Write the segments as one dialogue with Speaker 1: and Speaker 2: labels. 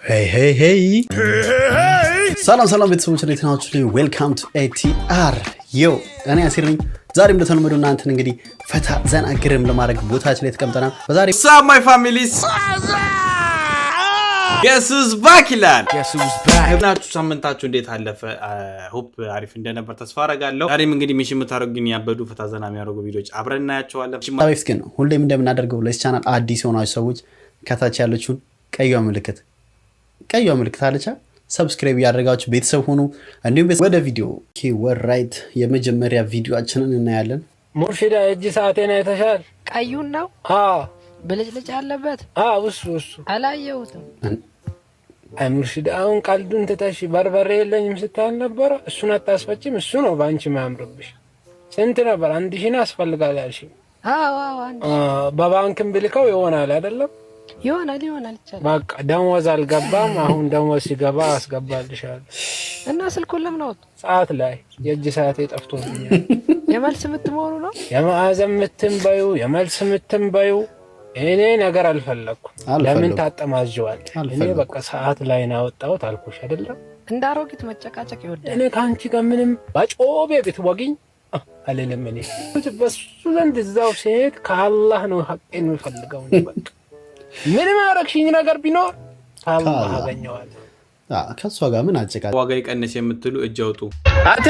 Speaker 1: Hey hey hey፣ ሰላም ሰላም ቤተሰቦች፣ እንዴት ናችሁ? Welcome to ATR። Yo፣ እኔ አሲር ነኝ። ዛሬም እንደተለመደው እናንተን እንግዲህ ፈታ ዘና ግርም ለማድረግ ቦታችን ላይ ተቀምጠናል። በዛሬ
Speaker 2: Sup my families፣ guess who's back ይላል። ናችሁ፣ ሳምንታችሁ እንዴት አለፈ? Hope አሪፍ እንደነበር ተስፋ አረጋለሁ። ዛሬም እንግዲህ mission የምታደርጉኝ ያበዱ ፈታ ዘና የሚያደርጉ ቪዲዮዎች አብረን እናያቸዋለን።
Speaker 1: ከዛ በፊት ግን ሁሌም እንደምናደርገው ለዚህ ቻናል አዲስ የሆናችሁ ሰዎች ከታች ያለችውን ቀዩዋ ምልክት አለቻ፣ subscribe እያደረጋችሁ ቤተሰብ ሆኑ። እንዲሁም ወደ ቪዲዮ alright፣ የመጀመሪያ ቪዲዮአችንን እናያለን።
Speaker 3: ሙርሺዳ፣ የእጅ ሰዓቴን አይተሻል?
Speaker 4: ቀዩን ነው?
Speaker 3: አዎ።
Speaker 4: ብልጭልጭ አለበት።
Speaker 3: አዎ፣ እሱ እሱ።
Speaker 4: አላየሁትም።
Speaker 3: አይ ሙርሺዳ፣ አሁን ቀልዱን ትተሽ በርበሬ የለኝም ስትል ነበረ። እሱን አታስፈጭም። እሱ ነው በአንቺ ማያምርብሽ። ስንት ነበር? 1000 ነው ያስፈልጋል ያልሽኝ።
Speaker 4: አዎ፣ አንድ
Speaker 3: በባንክም ብልከው ይሆናል አይደለም?
Speaker 4: ይሆናል፣ ይሆናል፣ ይቻላል።
Speaker 3: በቃ ደሞዝ አልገባም። አሁን ደሞዝ ሲገባ አስገባልሻለሁ።
Speaker 4: እና ስልኩን ለምን አወጡ?
Speaker 3: ሰዓት ላይ የእጅ ሰዓቴ ጠፍቶብኛል።
Speaker 4: የመልስ ምት መሆኑ ነው።
Speaker 3: የማዕዘን ምትን በዩ፣ የመልስ ምትን በዩ፣ እኔ ነገር አልፈለግኩም። ለምን
Speaker 1: አልፈለኩም።
Speaker 3: ታጠማዥዋል? እኔ
Speaker 1: አልፈለኩም።
Speaker 3: በቃ ሰዓት ላይ ነው ያወጣሁት አልኩሽ አይደለም?
Speaker 4: እንደ አሮጊት መጨቃጨቅ ይወዳል።
Speaker 3: እኔ ከአንቺ ጋር ምንም በጮቤ ብትወጊኝ አልልም። እኔ በሱ ዘንድ እዛው ሴት ከአላህ ነው ሀቄን የምፈልገው። እኔ በቃ ምንም ያረግሽኝ ነገር ቢኖር ከአላህ
Speaker 1: ከአላህ።
Speaker 3: አገኘዋለሁ።
Speaker 1: ከእሷ ጋር ምን አጨቃ
Speaker 2: ዋጋ ይቀንስ የምትሉ እጅ አውጡ።
Speaker 5: አንተ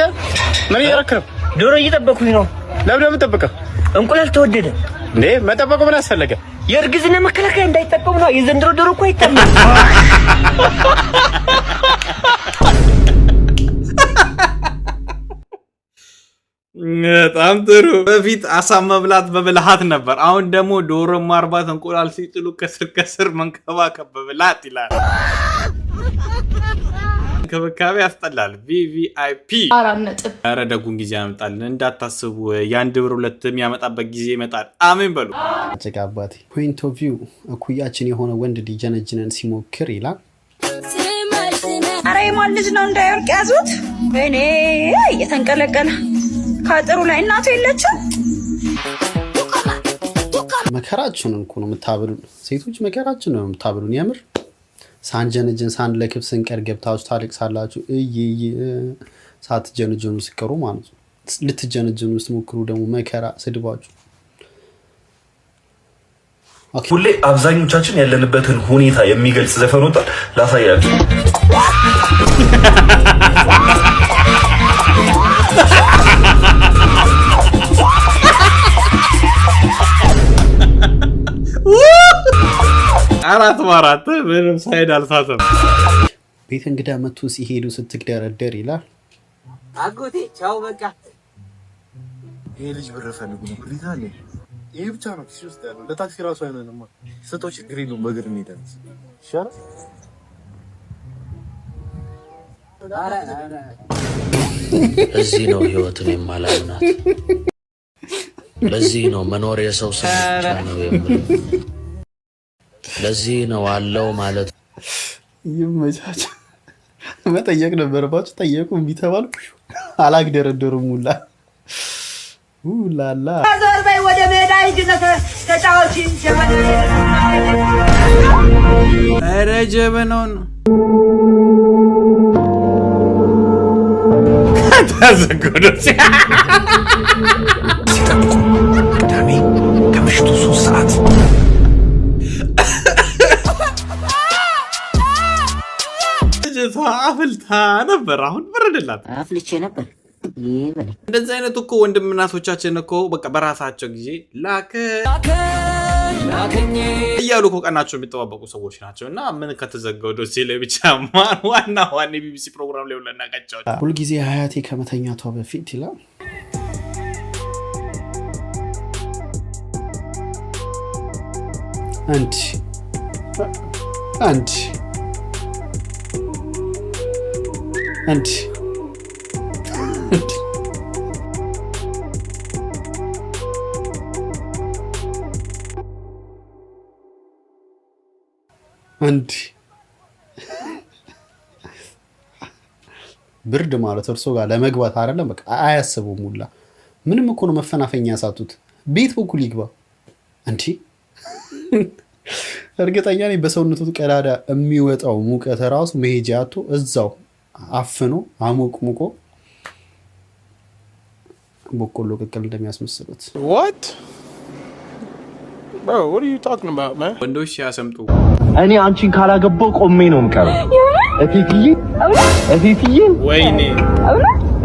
Speaker 5: ምን እያደረክ ነው?
Speaker 6: ዶሮ እየጠበኩኝ ነው።
Speaker 5: ለምን ነው የምጠብቀው?
Speaker 6: እንቁላል ተወደደ።
Speaker 5: እንዴ፣ መጠበቁ ምን አስፈለገ?
Speaker 6: የእርግዝና መከላከያ እንዳይጠቀሙ ነው። የዘንድሮ ዶሮ እኮ አይታመንም።
Speaker 2: በጣም ጥሩ። በፊት አሳ መብላት በብልሃት ነበር። አሁን ደግሞ ዶሮ ማርባት፣ እንቁላል ሲጥሉ ከስር ከስር መንከባከብ በብልሃት ይላል። እንክብካቤ ያስጠላል። VVIP።
Speaker 7: 4 ነጥብ።
Speaker 2: ኧረ ደጉን ጊዜ ያመጣልን እንዳታስቡ። የ1 ብር ሁለት የሚያመጣበት ጊዜ ይመጣል። አሜን በሉ።
Speaker 1: አጨቃ አባቴ። Point of view፣ እኩያችን የሆነ ወንድ ሊጀነጅነን ሲሞክር ይላል።
Speaker 7: አረ የማን ልጅ ነው እንዳይወርቅ ያዙት። ወይኔ፣ እየተንቀለቀለ ከአጥሩ ላይ፣ እናቱ የለችም።
Speaker 1: መከራችንን እኮ ነው የምታብሉን ሴቶች፣ መከራችን ነው የምታብሉን። የምር ሳንጀነጅን ሳንለክፍ ስንቀር ገብታችሁ ታለቅሳላችሁ። እይ እይ፣ ሳትጀነጀኑ ስቀሩ ማለት ነው። ልትጀነጀኑ ስትሞክሩ ደግሞ መከራ ስድባችሁ። Okay።
Speaker 8: ሁሌ አብዛኞቻችን ያለንበትን ሁኔታ የሚገልጽ ዘፈን ወጥቷል። ላሳያችሁ።
Speaker 2: 4 በ4፣ ምንም side አልሳተም።
Speaker 1: ቤት እንግዳ መቶ ሲሄዱ ስትግደረደር ይላል።
Speaker 6: አጎቴ ቻው በቃ።
Speaker 9: ይሄ ልጅ ብር ፈልጉ ነው። ብር ይዛል። ይሄ ብቻ ነው ኪስ ውስጥ ያለው። ለታክሲ ራሱ አይሆንም። ስጠው፣ ችግር የለውም። በእግር እንሄዳለን። ይሻላል።
Speaker 10: እዚህ ነው ህይወትን የማላምናት። ለዚህ ነው መኖር የሰው ስም ብቻ ነው የምለው። ለዚህ ነው አለው ማለት
Speaker 1: ይመቻቸው። መጠየቅ ነበረባቸው። ጠየቁ፣ እምቢ ተባሉ። አላግደረደሩም። ሁላ ላላ።
Speaker 7: ዞር በይ፣ ወደ ሜዳ ሂጂ፣ ተጫወቺ።
Speaker 2: ኧረ ጀበናውን ተዘጎዶ።
Speaker 11: ሲጠብቁ ቅዳሜ ከምሽቱ 3 ሰዓት።
Speaker 2: ልጅቷ አፍልታ ነበር። አሁን በረደላት።
Speaker 6: አፍልቼ ነበር። ይበለኝ።
Speaker 2: እንደዚህ አይነት እኮ ወንድም እናቶቻችን እኮ በቃ በራሳቸው ጊዜ ላከ እያሉ እኮ ቀናቸው የሚጠባበቁ ሰዎች ናቸው። እና ምን ከተዘጋው ዶሴ ላይ ብቻ ማን ዋና ዋና የቢቢሲ ፕሮግራም ላይ ሁላ እናውቃቸዋለን።
Speaker 1: ሁልጊዜ አያቴ ከመተኛቷ በፊት ይላል። አንድ አንድ አንድ አንድ አንድ። ብርድ ማለት እርሶ ጋር ለመግባት አይደለም፣ በቃ አያስቡም ሁላ። ምንም እኮ ነው መፈናፈኛ ያሳጡት። ቤት በኩል ይግባ እንዲ። እርግጠኛ ነኝ በሰውነቱ ቀዳዳ የሚወጣው ሙቀት ራሱ መሄጃ አጥቶ እዛው አፍኖ አሞቅሙቆ በቆሎ ቅቅል እንደሚያስመስሉት።
Speaker 12: What? Bro, what are you talking about, man?
Speaker 2: ወንዶች ሲያሰምጡ።
Speaker 13: እኔ አንቺን ካላገባው ቆሜ ነው የምቀረው። እቴትዬ፣ እቴትዬ፣
Speaker 2: ወይኔ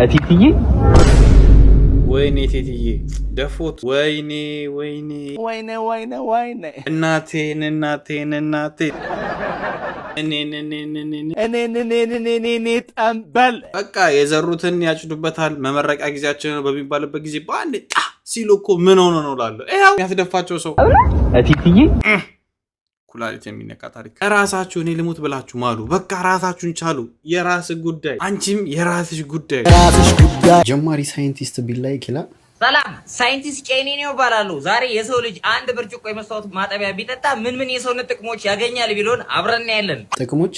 Speaker 13: እቴትዬ፣
Speaker 2: ወይኔ ቴትዬ ደፎት፣ ወይኔ ወይኔ
Speaker 12: ወይኔ ወይኔ ወይኔ።
Speaker 2: እናቴን እናቴን እናቴን እኔን እኔን እኔን
Speaker 12: እኔን እኔን እኔን እኔ ጠንበል።
Speaker 2: በቃ የዘሩትን ያጭዱበታል። መመረቂያ ጊዜያችን ነው በሚባልበት ጊዜ በአንድ ጣ ሲሉ እኮ ምን ሆኖ ነው እላለሁ። ይኸው ያስደፋቸው ሰው።
Speaker 13: እቴትዬ።
Speaker 2: ኩላሊት የሚነካ ታሪክ። ራሳችሁ እኔ ልሙት ብላችሁ ማሉ። በቃ ራሳችሁን ቻሉ። የራስ ጉዳይ፣ አንቺም የራስሽ ጉዳይ።
Speaker 1: ጀማሪ ሳይንቲስት ቢላይክ ይላል።
Speaker 14: ሰላም፣ ሳይንቲስት ቄኔ ነው እባላለሁ። ዛሬ የሰው ልጅ አንድ ብርጭቆ የመስታወት ማጠቢያ ቢጠጣ ምን ምን የሰውነት ጥቅሞች ያገኛል ቢሎን አብረን እናያለን።
Speaker 1: ጥቅሞች።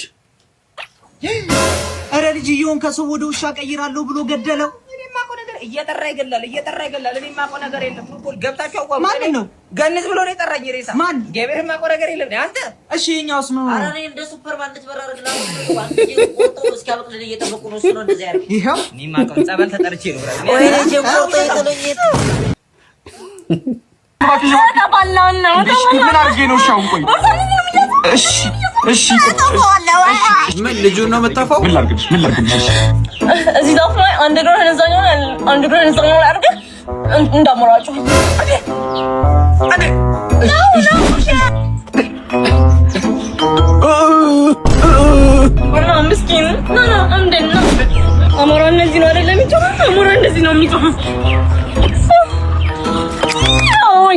Speaker 6: ኧረ ልጅየውን ከሰው ወደ ውሻ ቀይራለሁ ብሎ ገደለው።
Speaker 14: እኔ የማውቀው ነገር እየጠራ ይገላል፣ እየጠራ ይገላል። እኔ የማውቀው ነገር የለም። ፉትቦል ገብታችሁ አቋም
Speaker 6: ማንን ነው?
Speaker 14: ገንዝ ብሎ ነው የጠራኝ ሬሳ።
Speaker 6: ማን?
Speaker 14: ገበሬ የማውቀው ነገር የለም። አንተ
Speaker 6: እሺ የኛውስ ምን ሆነ?
Speaker 15: ኧረ እኔ እንደ ሱፐርማን እንድትበራ አደርግልሃለሁ። አንተ ቆርጦ እስኪያበቅልልህ እየጠበቁ ነው። እሱ ነው እንደዚያ ያደረገኝ።
Speaker 6: ይኸው
Speaker 14: እኔ የማውቀው ጸበል ተጠርቼ ነው።
Speaker 15: ወይኔ ጀምሮ ጠይቅልኝ።
Speaker 12: ምን አድርጌ ነው? እሺ አሁን ቆይ። እሺ እሺ።
Speaker 2: ምን ልጁን ነው የምታፋው?
Speaker 12: ምን ላድርግልሽ? ምን ላድርግልሽ?
Speaker 7: እዚህ ዛፍ ላይ አንድ እግርህን እዛኛው ላይ አንድ እግርህን እዛኛው ላይ አድርገህ እንዳሞራጩ። እና ምስኪን ና ና እንዴት ነው አሞራ እንደዚህ ነው አይደለም የሚጮኸው? አሞራ እንደዚህ ነው የሚጮኸው።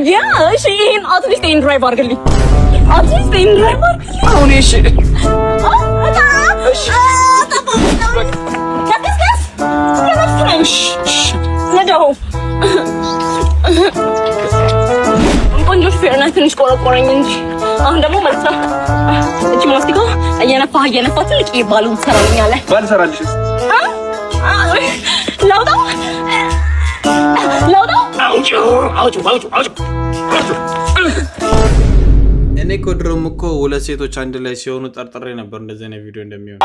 Speaker 7: Yeah, እሺ ይሄን at least ይሄን drive አድርግልኝ። At least ይሄን drive አድርግልኝ።
Speaker 12: አሁን እሺ
Speaker 7: እሺ ከስከስ ነዳው። ቆንጆ ሹፌር ነህ። ትንሽ ቆረቆረኝ እንጂ አሁን ደግሞ ማለት ነው እቺ ማስቲካ እየነፋህ እየነፋህ ትልቅ ባሉ ትሰራልኛለህ።
Speaker 12: ባልሰራልሽስ?
Speaker 7: ላውጣው ላውጣው።
Speaker 12: አውጪው አውጪው አውጪው አውጪው።
Speaker 2: እኔ እኮ ድሮም እኮ ሁለት ሴቶች አንድ ላይ ሲሆኑ ጠርጥሬ ነበር እንደዚህ አይነት ቪዲዮ እንደሚሆን።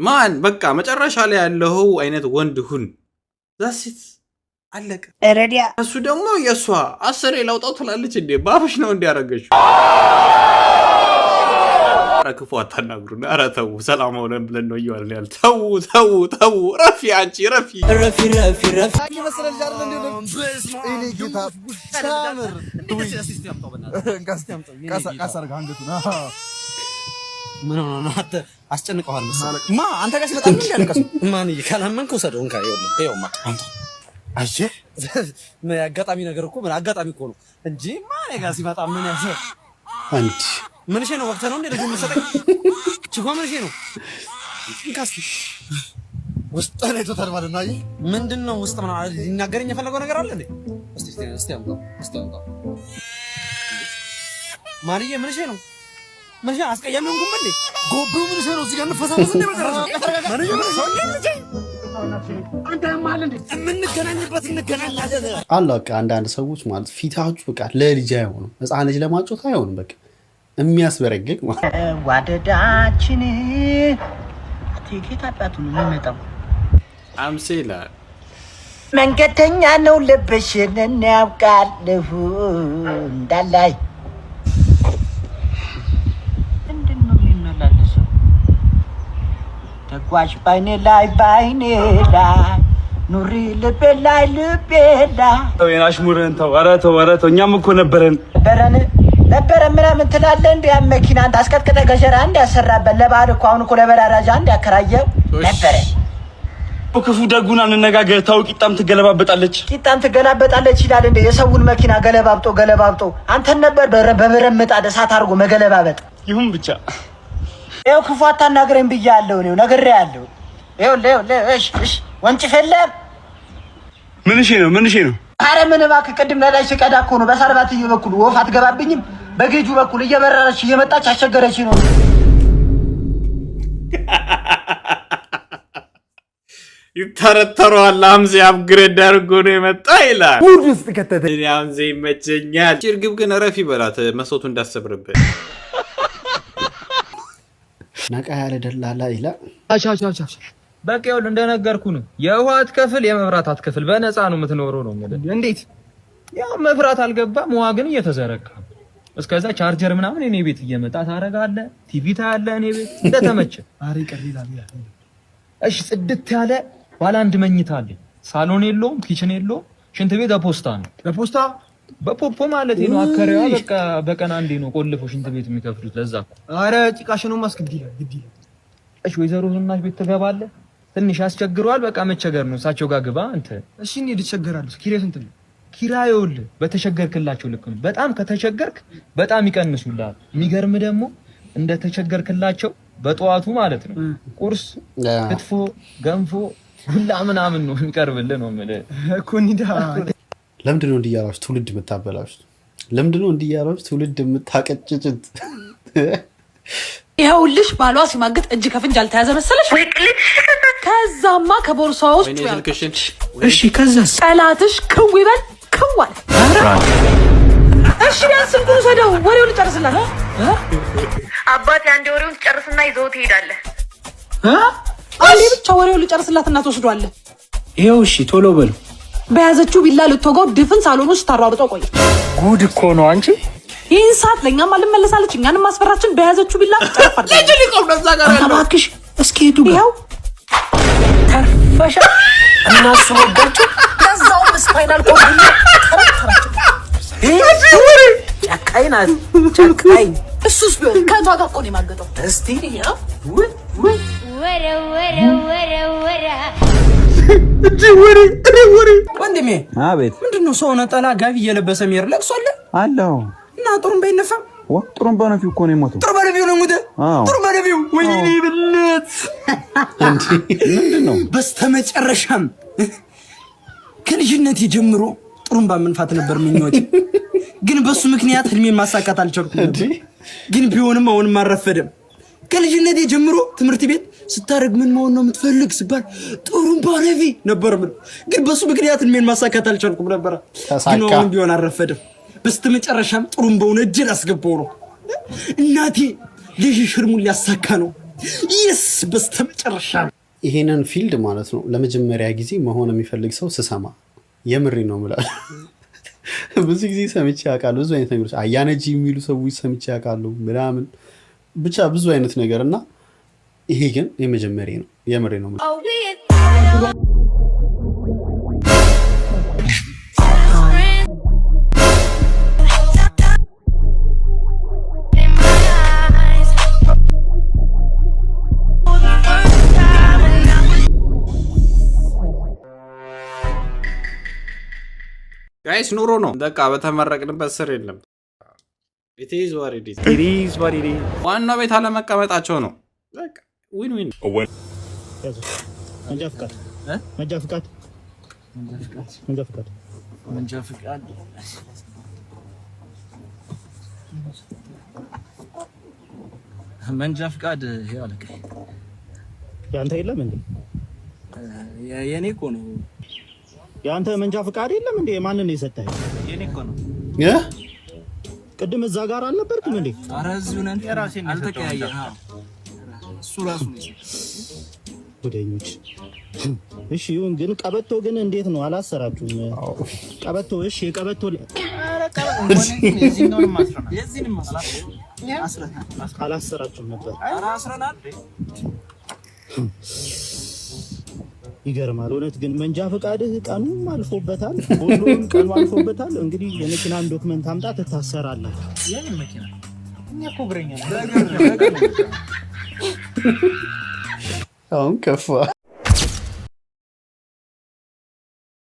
Speaker 2: ማን በቃ መጨረሻ ላይ ያለው አይነት ወንድ ሁን። That's it፣ አለቀ።
Speaker 6: ረዲያ።
Speaker 2: እሱ ደግሞ የእሷ አስሬ ላውጣው ትላለች እንዴ? ባፍሽ ነው እንዲያረገችው። ኧረ ክፉ አታናግሩን። ኧረ ተው፣ ሰላም ሆነን ብለን ነው እየዋልን ያለ። ተው ተው ተው፣ ረፊ አንቺ ረፊ።
Speaker 6: ረፊ ረፊ ረፊ።
Speaker 16: ምን ሆኖ ነው? አንተ አስጨንቀዋል መሰለኝ። ማ አንተ ጋር ሲመጣ ምን ያለቀሱ ማን ካላመንክ ውሰደው። እንካ ይኸውልህ፣ ይኸውማ አንተ አየህ፣ ምን አጋጣሚ ነገር እኮ ምን አጋጣሚ እኮ ነው እንጂ ማን ጋር ሲመጣ ምን ያዘ
Speaker 1: አንድ
Speaker 16: ምን እሺ ነው ወቅት ነው እንዴ ልጁ የምትሰጠኝ? ችኳ ምን እሺ ነው? እንካ እስኪ
Speaker 9: ውስጥ ላይ ቶታል ማለት ነው። አየህ
Speaker 16: ምንድን ነው ውስጥ ምን ሊናገረኝ የፈለገው ነገር አለ እንዴ? እስቲ እስቲ እስቲ አምጣው፣ እስቲ አምጣው። ማንዬ ምን እሺ ነው? ምን እሺ አስቀያሚ ሆንኩም እንዴ?
Speaker 9: ጎብሩ ምን እሺ ነው? እዚህ ጋር እንፈሳፈስ እንዴ መጨረሻ ማንዬ ምን እሺ ነው?
Speaker 16: የምንገናኝበት እንገናኛለን።
Speaker 1: አለ በቃ አንዳንድ ሰዎች ማለት ፊታችሁ በቃ ለልጅ አይሆንም፣ ህፃን ልጅ ለማጮት አይሆንም። በቃ የሚያስበረግግ ማለት።
Speaker 6: ዋደዳችን ቲኬት አባቱ ነው የሚመጣው።
Speaker 2: አምሴ ይላል።
Speaker 6: መንገደኛ ነው ልብሽን ያውቃለሁ እንዳላይ ምንድን ነው የሚመላለሰው? ተጓዥ ባይኔ ላይ ባይኔ ላይ ኑሪ ልቤ ላይ ልቤ ላይ።
Speaker 5: ተው አሽሙርህን ተው። ኧረ ተው ኧረ ተው። እኛም እኮ ነበረን።
Speaker 6: ነበረን ነበረ ምናምን ትላለህ። እንደ ያን መኪና አንተ አስቀጥቅጠህ ገጀራ አንድ ያሰራበት ለበዓል እኮ አሁን እኮ ለበራራጃ አንድ ያከራየው ነበረ።
Speaker 5: ክፉ ደጉን አንነጋገር። ተው ቂጣም ትገለባበጣለች።
Speaker 6: ቂጣም ትገላበጣለች ይላል እንደ የሰውን መኪና ገለባብጦ ገለባብጦ አንተን ነበር በብረት ምጣድ እሳት አድርጎ መገለባበጥ።
Speaker 5: ይሁን ብቻ።
Speaker 6: ይኸው ክፉ አታናግረኝ ብዬሃለሁ። እኔው ነግሬሃለሁ። ይኸውልህ ይኸውልህ፣ እሺ እሺ፣ ወንጭፍ የለም።
Speaker 5: ምን እሺ ነው? ምን እሺ ነው?
Speaker 6: አረ ምን እባክህ፣ ቅድም ነዳጅ ስቀዳ እኮ ነው በሳርባትዮ በኩል ወፍ አትገባብኝም። በጌጁ በኩል እየበረረች እየመጣች አስቸገረች ነው።
Speaker 2: ይተረተረዋል። አምዜ upgrade አድርጎ ነው የመጣ ይላል።
Speaker 11: ሙድ ውስጥ ከተተ።
Speaker 2: እኔ አምዜ ይመቸኛል። እርግብ ግን እረፊ በላት መስታወቱ እንዳሰብርብህ።
Speaker 1: ነቃ ያለ ደላላ ይላል።
Speaker 17: በቃ ይኸውልህ እንደነገርኩህ ነው። የውሃ አትከፍል፣ የመብራት አትከፍል፣ በነፃ ነው የምትኖረው ነው የምልህ። እንዴት? ያው መብራት አልገባም፣ ውሃ ግን እየተዘረጋ እስከዛ ቻርጀር ምናምን እኔ ቤት እየመጣ ታደርጋለህ፣ ቲቪ ታያለህ፣ እኔ ቤት እንደተመቸ። ኧረ ይቅር ይላል። እሺ ጽድት ያለ ባለ አንድ መኝታ አለኝ። ሳሎን የለውም፣ kitchen የለውም፣ ሽንት ቤት በፖስታ ነው። በፖስታ በፖፖ ማለት ነው። አከራይዋ በቃ በቀን አንዴ ነው ቆልፎ ሽንት ቤት የሚከፍሉት። ለዛ እኮ ኧረ ጭቃሽኑማ ግድ ይላል፣ ግድ ይላል። እሺ ወይዘሮ ዝናሽ ቤት ትገባለህ። ትንሽ ያስቸግረዋል። በቃ መቸገር ነው። እሳቸው ጋር ግባ አንተ። እሺ እኔ እቸገራለሁ። ኪራይ ስንት ነው? ኪራይ ይኸውልህ በተቸገርክላቸው ልክ ነው። በጣም ከተቸገርክ በጣም ይቀንሱልሃል። የሚገርም ደግሞ እንደተቸገርክላቸው በጠዋቱ ማለት ነው ቁርስ፣ ክትፎ፣ ገንፎ፣ ቡላ ምናምን ነው የሚቀርብልህ ነው የምልህ እኮ።
Speaker 1: ለምንድን ነው እንዲህ እያላችሁ ትውልድ የምታበላሹት? ለምንድን ነው እንዲህ እያላችሁ ትውልድ የምታቀጭጩት?
Speaker 18: ይኸውልሽ ባሏ ሲማግጥ እጅ ከፍንጅ አልተያዘ መሰለሽ። ከዛማ ከቦርሳዋ ውስጥ
Speaker 11: እሺ፣ ከዛስ
Speaker 18: ጠላትሽ ክው ይበል ክው አለ። እሺ ቢያንስ ስልኩን ውሰደው፣ ወሬውን ልጨርስላት።
Speaker 19: አባቴ አንድ ወሬውን ትጨርስና ይዘው ትሄዳለህ።
Speaker 18: አንዴ ብቻ ወሬውን ልጨርስላት እና ትወስዷለህ።
Speaker 11: ይኸው እሺ፣ ቶሎ በሉ።
Speaker 18: በያዘችው ቢላ ልትወጋው ድፍን ሳሎን ውስጥ ታሯሩጠው ቆየች።
Speaker 11: ጉድ እኮ ነው አንቺ።
Speaker 18: ይህን ሰዓት ለእኛም አልመለሳለች፣ እኛንም ማስፈራችን። በያዘችው ቢላ ጨርፋል።
Speaker 11: እባክሽ እስኪ ሄዱ ጋር
Speaker 18: ይኸው
Speaker 11: ተርፈሻ እና እሱ ወጋቸው።
Speaker 18: ከዛውም spinal cord
Speaker 11: ጨካኝ ናት ጨካኝ።
Speaker 18: እሱስ ቢሆን ከቷ ጋር እኮ ነው የማገጠው።
Speaker 11: እስቲ
Speaker 20: ወንድሜ
Speaker 21: አቤት።
Speaker 20: ምንድን ነው ሰው ነጠላ ጋቢ እየለበሰ የሚሄድ ለቅሶ አለ
Speaker 21: አለው
Speaker 20: እና ጥሩምባ ይነፋም?
Speaker 21: ጥሩምባ ነፊው እኮ ነው የሞተው።
Speaker 20: ጥሩምባ ነፊው ነው የሞተ። ጥሩምባ ነፊው ወይኔ ብለት
Speaker 21: ምንድን ነው?
Speaker 20: በስተመጨረሻም ከልጅነቴ ጀምሮ ጥሩምባ መንፋት ነበር ምኞቴ፣ ግን በሱ ምክንያት ህልሜን ማሳካት አልቻልኩም ነበር። ግን ቢሆንም አሁንም አልረፈደም። ከልጅነቴ ጀምሮ ትምህርት ቤት ስታደርግ ምን መሆን ነው የምትፈልግ ስባል ጥሩምባ ነፊ ነበር የምለው። ግን በሱ ምክንያት ህልሜን ማሳካት አልቻልኩም ነበረ። ግን አሁንም ቢሆን አልረፈደም። በስተመጨረሻም ጥሩምባውን እጄ ላስገባው ነው። እናቴ ልጅሽ ህልሙን ሊያሳካ ነው። yes በስተመጨረሻ
Speaker 1: ይሄንን field ማለት ነው ለመጀመሪያ ጊዜ መሆን የሚፈልግ ሰው ስሰማ የምሬ ነው የምላለው። ብዙ ጊዜ ሰምቼ አውቃለሁ። ብዙ አይነት ነገሮች አያነጂ የሚሉ ሰዎች ሰምቼ አውቃለሁ ምናምን ብቻ ብዙ አይነት ነገር እና ይሄ ግን የመጀመሪያ ነው። የምሬ ነው።
Speaker 2: Guys ኑሮ ነው በቃ በተመረቅንበት ስር የለም። It is what it is። ዋናው ቤት አለመቀመጣቸው ነው። በቃ win win።
Speaker 22: መንጃ ፍቃድ፣ መንጃ ፍቃድ፣ መንጃ ፍቃድ፣
Speaker 20: መንጃ ፍቃድ። መንጃ ፍቃድ ይኸው አለቃ።
Speaker 22: ያንተ የለም እንዴ?
Speaker 20: የኔ እኮ ነው።
Speaker 22: የአንተ መንጃ ፍቃድ የለም እንዴ? ማንን ነው የሰጠህ?
Speaker 20: የኔ እኮ ነው።
Speaker 22: ቅድም እዛ ጋር አልነበርክም እንዴ?
Speaker 20: ኧረ እዚሁ ነን። አልተቀያየርም። እሱ ራሱ ነው የሰጠኝ።
Speaker 22: ጉደኞች። እሺ ይሁን። ግን ቀበቶ ግን እንዴት ነው አላሰራችሁም? ቀበቶ እሺ፣ የቀበቶ አላሰራችሁም ነበር። ይገርማል። እውነት ግን መንጃ ፈቃድህ ቀኑም አልፎበታል፣ ሁሉም ቀኑ አልፎበታል። እንግዲህ የመኪናን document አምጣ፣ ትታሰራለህ።
Speaker 23: የምን መኪና? እኛ እኮ እግረኛ ነን።
Speaker 1: አሁን ከፋ።